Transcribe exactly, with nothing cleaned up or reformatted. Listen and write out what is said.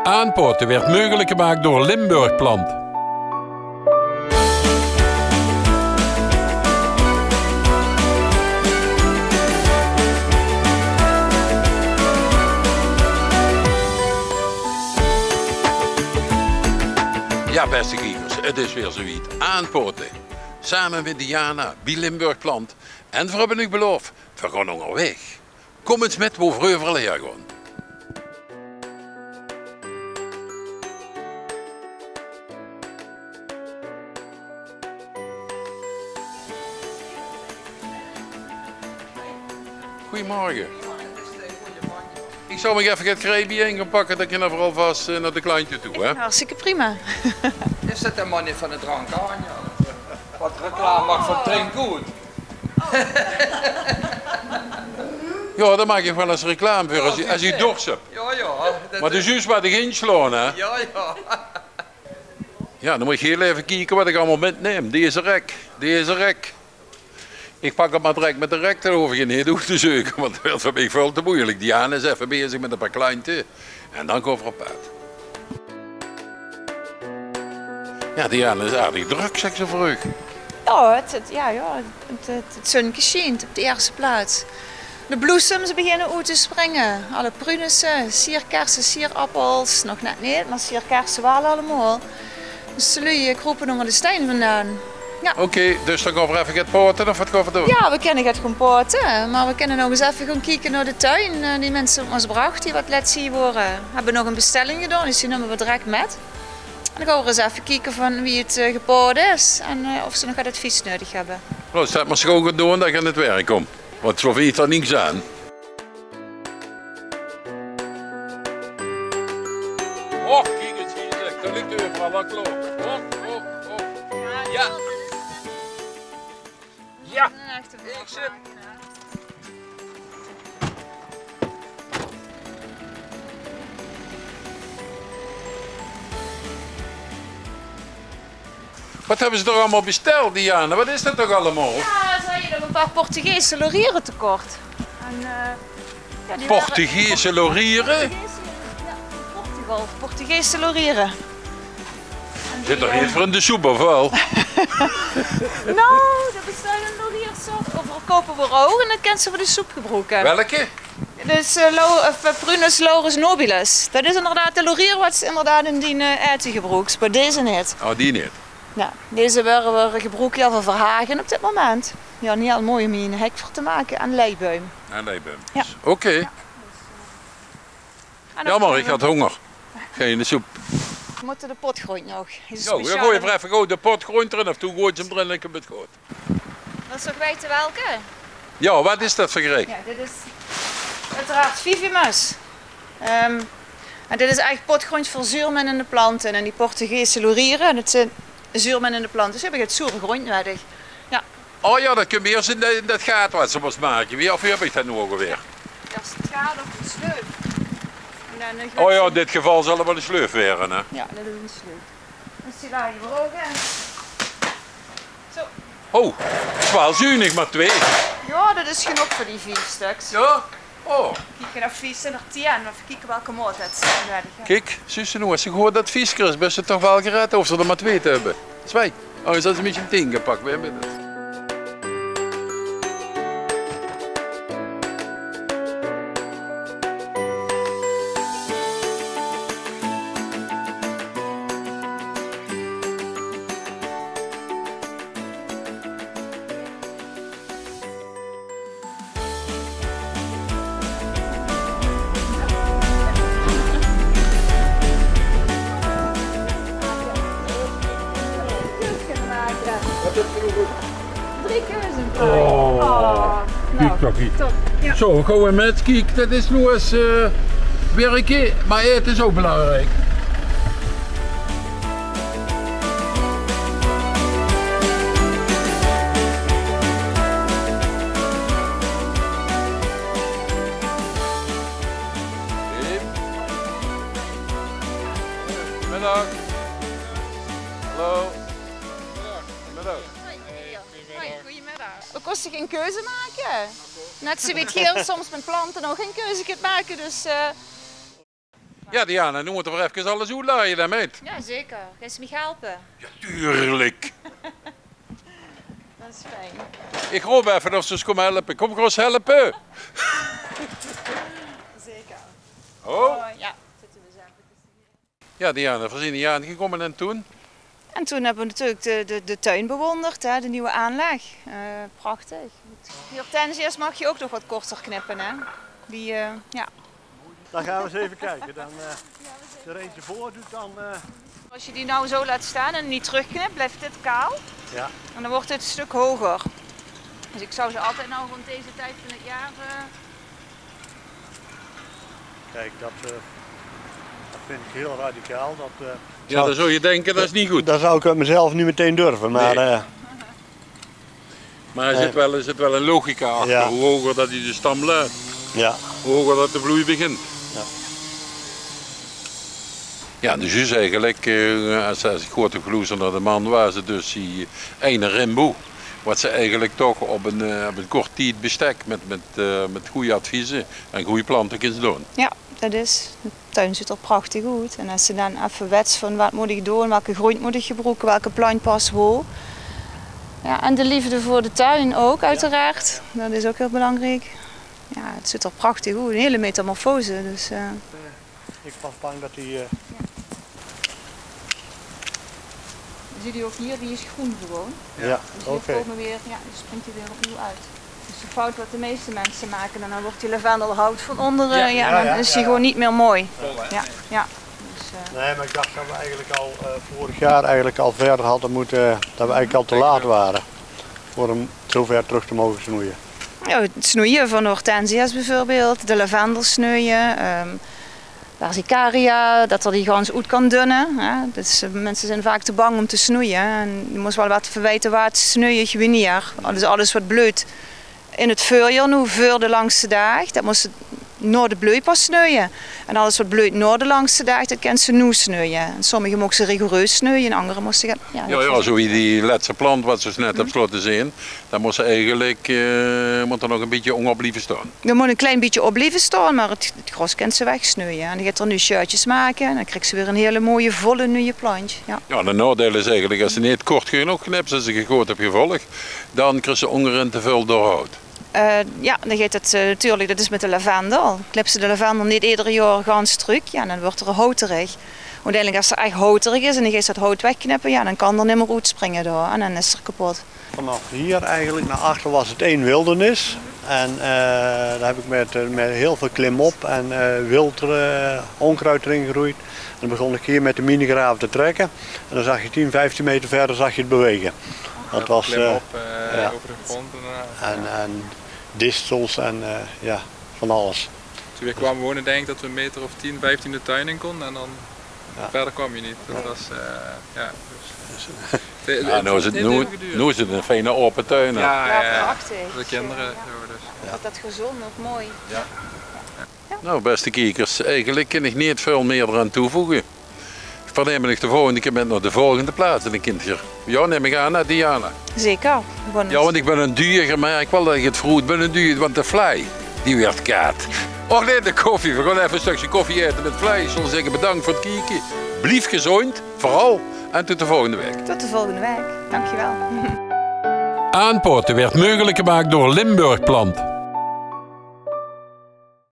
Aanpaote weurt meugelik gemaak door Limburg Plant. Jao, bèste kiekers, 't is weer zoe wied. Aanpaote. Same mit Diana, bie Limburg Plant. En veer höbbe uch beloof, veer gaon óngerwaeg. Kóm ins mit wo veer euveral haer gaon. Goeiemorge. Ich zal mich effe get krei bie-ein gaon pakke, dan kinne veer alvas, eh, nao de klante toe, hè? Hartstikke prima. Is det de man van de drank aan, jao? Waat reclame maak van Drink Good. Jao, dao maak ich waal ins reclame veur es ich, es ich dors höb. Jao, jao. Mer dus juus waat ich inslaon, hè? Jao, jao. Jao, dan mót ich hiel effe kieke waat ich allemaol mitnum. Deze rek, deze rek. Ich pak 't mer direk mit de rek, dan hoof ich 't neet oet te zeuke, want det weurt veur mich väöl te meujelik. Diana is effe bezig mit e paar klante en dan gaon veer op pad. Jao, Diana, is aardig drök, zèk, zoe vreug. Jao, 't, 't, jao, jao, 't, 't, 't zunke sjient op de ierste plaats. De bloesems beginne oet te springe. Alle prunesse, sierkerse, sierappels. Nog net neet, mer sierkerse waal allemaol. Dus de luuj, eh, kroepe ónger de stein vandaan. Jao. Oké, dus dan gaon veer effe get paote, of waat gaon veer doon? Jao, veer kinne get gaon paote, mer veer kinne ouch ins effe gaon kieke nao de tuin. Eh, die minse oet Maasbrach, die waat lets hie wore, höbbe nog ein bestelling gedaon, dus die numme veer direk mit. En dan gaon veer ins effe kieke van wie 't, eh, gepaot is en, eh, of ze nog get advies neudig höbbe. Noe, zèt mer sjoon gaon doon det ich aan 't werk kóm. Want zoe vinj ich d'r niks aan. Och, kiek ins hie, zèk, d'r ligk euveral al klaor. Och, och, och. Jao. Jao. Ich zit. Waat höbbe ze d'r allemaol besteld, Diana? Waat is det toch allemaol? Jao, ze hadde nog ein paar Portugese lauriere te kort. En, eh, jao, die wore Portugese lauriere? Portugese, jao, Portugal. Portugese lauriere. En die, eh, zit d'r neet veur in de soep, of waal? Noe, det is ein lauriersort. Verkoupe veer ouch en det kins se veur de soep gebroeke. Welke? Dus, eh, lau-, of, eh, Prunus laurus nobilis. Det is inderdaad de laurier waat se inderdaad in dien, eh, aete gebroeks, mer deze neet. Oh, die neet. Jao, deze waere, waere gebroek, jao, veur verhage op dit moment. Jao, neet al mooi óm hie ein hek veur te make en leibuim. En leibuim. Jao. Oké. Jao. Jaomer, ich had hónger. Gein soep. Veer mótte de potgróndj nog. Is speciaal. Jao, dan goeje veer effe gewoon de potgróndj d'rin, of doe goots 'm d'rin en kump 't good. Wils se nog weite welke? Jao, waat is det veur gereech? Jao, dit is oeteraard Vivimus. Ehm, en dit is eigelik potgróndj veur zuurminnende plante. En die Portugese lauriere, det zeen zuurminnende plante. Dus höb ich 't zoere gróndj nudig. Jao. Oh jao, det kump ieërs in de, in det gaat waat se mós make. Wie, of wie höb ich det noe ouch alweer? Jao, ieërs 't gaat of 'n sleuf. En dan 'n... Oh jao, in dit geval zal 't waal 'n sleuf waere, hè? Jao, det is 'n sleuf. 'n Silage broge. Zo. Oh, 't is waal zuunig, mer twee. Jao, det is genóg veur die vief stöks. Jao? Oh. Kiek, en advies zeen d'r tieën, en effe kieke welke maot det ze nudig höbbe. Kiek, zuus se noe, es se good advies kriegs, bös se toch waal gered, hoofs se d'r mer twee te höbbe. Zwei. Oh, is det 'n bietje tieën gepak, weer mit 't. Drie keuze. Oh, kiek toch hie. Top. Jao. Zo, gaon veer mit. Kiek, det is noe ins, eh, wirke, mer aete is ouch belangriek. Middag. Hallo. Middag. Hoi, goeiemiddag. Hoi, goeiemiddag. Veer kóste gein keuze make. Net zoe wie geer soms mit plante ouch gein keuze kint make, dus, eh, Jao, Diana, noe mótte v'r efkes alles oetlaje, hè, meid? Jao, zeker. Geis se mich helpe? Jao, tuurlik. Det is fijn. Ich roop effe of ze ós kómme helpe. Kóm geer ós helpe? Zeker. Oh. Oh, jao. Jao, Diana, v'r zeen hie aangekómme en toen? En toen höbbe v'r natuurlik de, de, de tuin bewónderd, hè, de nuuj aanleg. Eh, prachtig. Die hortensia's maag se ouch nog get korter knippe, hè? Die, eh, jao. Dan gaon v'r ins effe kieke. Dan, eh, es d'r eintje veur doet, dan, eh. Es se die noe zo laots staon en neet trökknips, blief dit kaal. Jao. En dan wuuert dit e stök hoger. Dus ich zou ze altied noe rónd deze tied van 't jaor, eh, Kiek, det, eh, det vinj ich hiel radicaal. Det, eh, Jao, dan zou se dinke, det is neet good. Dan zou ich 't mezelf neet metein durve, mer, Nae. eh, Mer d'r zit waal, d'r zit waal ein logica achter. Jao. Wie hoger det se de stam laots, jao, wie hoger det de bloei begint. Jao. Jao, dus is eigelik, eh, es, es ich good höb geloesterd nao de man, waas 't dus die eine rimboe, waat se eigelik toch op ein, eh, op ein kort tiedbestek mit, mit, eh, mit gooj advieze en gooj plante kins doon. Jao, det is. De tuin zuut d'r prachtig oet. En es se dan effe wèts van: waat mót ich doon, welke grond mót ich gebroeke, welke plant pas wo. Jao, en de leefde veur de tuin ouch, oeteraard. Det is ouch hiel belangriek. Jao, 't zuut d'r prachtig oet. Ein hiel metamorfose. Dus, eh. Ich waas bang det die, eh, Zuus se ouch hie, die is groen gewoon. Jao, oké. Dus hie kómme weer, jao, dan springk die weer opnuuj oet. Dus de fout waat de meiste minse make, en dan wuuert die lavendel hout van ónger, jao, jao, dan is die gewoon neet mier mooi. Vol, hè? Jao, jao. Dus, eh. Nae, mer ich dach det v'r eigelik al, eh, vörig jaor eigelik al wiejer hadde mótte, det v'r eigelik al te laat wore veur 'm zo wied trök te moge snoeie. Jao, 't snoeie van hortensia's bieveurbeeld, de lavendel snoeie, ehm, Persicaria, det d'r die gans oet kan dónne, hè. Dus, eh, minse zeen vaak te bang óm te snoeie. En se mós waal effe weite waat snoei se wienier. Dus alles waat bleut in 't veurjaor noe, veur de langste daag, det mós se nao de bleujpas snoeie. En alles waat bleut nao de langste daag, det kins se noe snoeie. En sommige moogs se rigoureus snoeie en anger mós se get, jao, jao, jao, zo wie die lètste plant waat se net höbs laote zeen. Dan mós se eigelik, eh, mót d'r nog e bietje ónger blieve staon. D'r mót e klein bietje op blieve staon, mer 't, 't gros kins se wegsnoeie. En dan geit d'r noe sjeurtjes make en dan kriegs se weer 'n hiel mooi volle nuuj plant. Jao. Jao, de naodeil is eigelik, es se neet kort genóg knips, es ich 't good höb gevolg, dan kriegs se óngerin te väöl doorhout. Eh, jao, dan geit 't, eh, natuurlik, det is mit de lavendel. Knips se de lavendel neet eder jaor gans trök, jao, dan wuuert d'r houterig. Oeteindelik, es d'r ech houterig is en dan geis se det hout wegknippe, jao, dan kan d'r nimmer oetspringe dao en dan is d'r kepot. Vanaaf hie eigelik nao achter waas 't ein wildernis. En, eh, dao höb ich mit, eh, mit hiel väöl klimop en, eh, wild, eh, ónkruid d'rin gerejd. En dan begós ich hie mit de minegraaf te trèkke. En dan zags se tien, vieftien meter wiejer zags se 't bewege. Det waas, eh, klimop, eh, jao, euver de grónd en, eh, en, jao, en distels en, eh, jao, van alles. Toen v'r hie kwame wone, dink ich det v'r 'n meter of tien, vieftien de tuin in kónne en dan, jao, wiejer kwaam se neet. Det waas, eh, jao, dus, eh, jao, noe is 't, noe, noe is 't 'ne fijne aope tuin, hè? Jao, jao, prachtig. Veur de kinjer, jao, zo, dus. Jao. Det, det gezónj ouch mooi. Jao. Jao. Noe, bèste kiekers, eigelik kin ich neet väöl mieë d'raan toevoege. Veer numme uch de volgende kier mit nao de volgende plaats. En dan kint geer, jao, num ich aan, hè, Diana? Zeker. Jao, want ich bön 'n duujer, mer ich merk waal det ich 't verroet bön, 'n duujer, want de vlaai, die wuuert kaad. Och nae, de koffie. Veer gaon effe e stökske koffie aete mit vlaai. Ich zou zègke, bedank veur 't kieke. Blief gezóndj, veural. En tot de volgende waek. Tot de volgende waek. Dankjewel. Aanpaote wuuert meugelik gemaak door Limburg Plant.